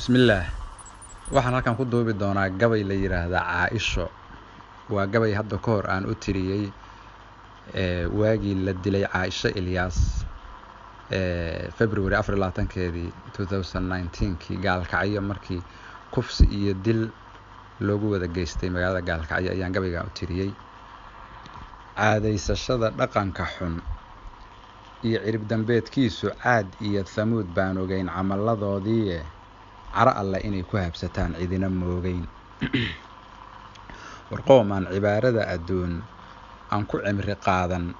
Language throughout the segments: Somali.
Bismillaah. Waxaan halkan ku duubi doonaa gabay la yiraahdo Caaisho. Waa gabay hadda ka hor aan u tiriyay waagii la dilay Caaisho Ilyaas February 24-keedii 2019kii Gaalkacyo, markii kufsi iyo dil loogu wada geystay magaalada Gaalkacyo ayaan gabaygan u tiriyay. Caadaysashada dhaqanka xun iyo cirib dambeedkiisu Caad iyo Thamuud baan ogeyn camalladoodii, caro alle inay ku habsataan cidina moogeyn. War qoomaan cibaarada adduun aan ku cimri qaadan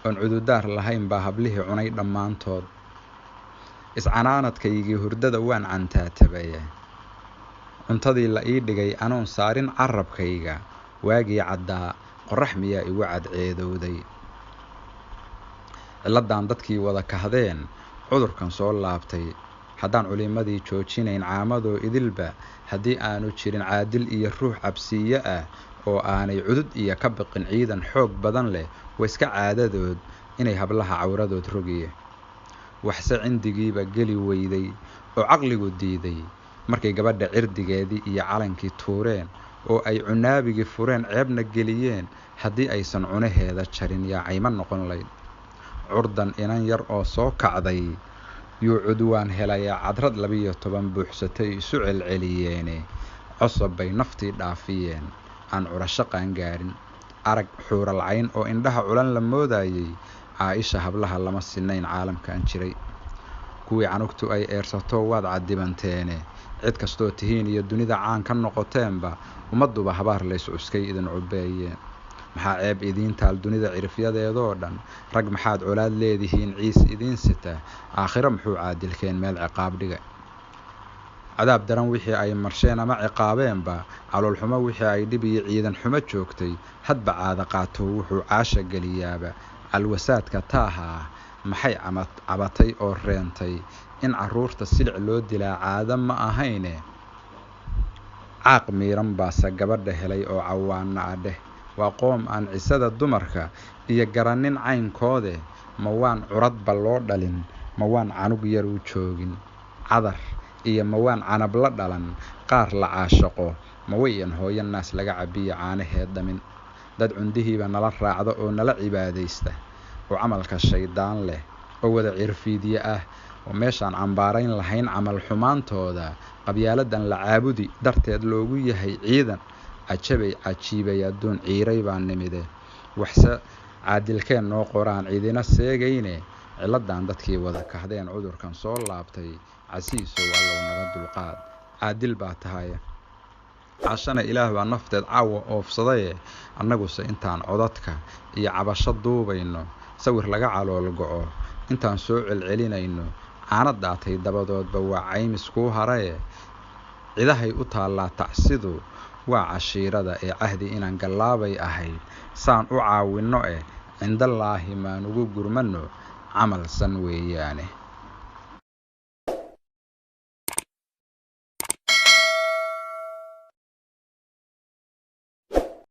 oon cududaar lahayn baa hablihii cunay dhammaantood. Iscanaanadkaygii hurdada waan cantaatabaye, cuntadii la ii dhigay anoon saarin carabkayga, waagii caddaa qorrax miyaa igu cadceedowday. Cilladan dadkii wada kahdeen cudurkan soo laabtay, haddaan culimadii joojinayn caamadoo idilba, haddii aanu jirin caadil iyo ruux cabsiiye ah oo aanay cudud iyo ka biqin ciidan xoog badan leh, waa iska caadadood inay hablaha cawradood rogiye. Waxse cindigiiba geli weyday oo caqligu diiday markay gabadha cirdigeedii iyo calankii tuureen oo ay cunaabigii fureen ceebna geliyeen, haddii aysan cunaheeda jarin yaa cayma noqon layd. Curdan inan yar oo soo kacday yuu cudwaan helayaa, cadrad 12 buuxsatay isu celceliyeene, cosob bay naftii dhaafiyeen aan curasho qaangaarin. Arag xuural cayn oo indhaha culan la moodayay, Caaisha hablaha lama sinayn caalamkan jiray. Kuwii canugtu ay eersato waad cadibanteene, cid kastoo tihiin iyo dunida caan ka noqoteenba, ummadduba habaar lays cuskay idin cubeeyeen. Maxaa ceeb idiin taal dunida cirifyadeedoo dhan, rag maxaad colaad leedihiin ciis idiin sita, aakhiro muxuu caadilkeen meel ciqaab dhiga. Cadaab daran wixii ay marsheen ama ciqaabeenba, caloolxumo wixii ay dhib iyo ciidan xumo joogtay, hadba caada qaato wuxuu caasha geliyaaba. Calwasaadka taaha ah maxay cabatay oo reentay in carruurta silic loo dilaa caado ma ahayne. Caaq miiran baase gabadha helay oo cawaana ah dheh. Waa qoom aan cisada dumarka iyo garanin caynkoode, ma waan curadba loo dhalin, ma waan canug yar u joogin cadar iyo ma waan canab la dhalan, qaar la caashaqo ma wayan hooyo naas laga cabiyo caanaheed dhamin. Dad cundihiiba nala raacda oo nala cibaadaysta oo camalka shaydaan leh oo wada cirfiidye ah oo meeshaan cambaarayn lahayn camal xumaantooda, qabyaaladan la caabudi darteed loogu yahay ciidan. Cajabay cajiibay adduun ciiray baa nimide, waxse caadilkeen noo qoraan cidina seegayne. Cilladan dadkii wada kahdeen cudurkan soo laabtay, casiisow allow naga dulqaad, caadil baa tahay. Caashana ilaah baa nafteed caawa oofsadaye, annaguse intaan codadka iyo cabasho duubayno, sawir laga calool go'o intaan soo celcelinayno, caano daatay dabadoodba waa caymis kuu haraye. Cidahay u taallaa tacsidu waa cashiirada ee cahdi inaan gallaabay ahayd, saan u caawinno cindallaahi maanugu gurmanno camal san weeyaane.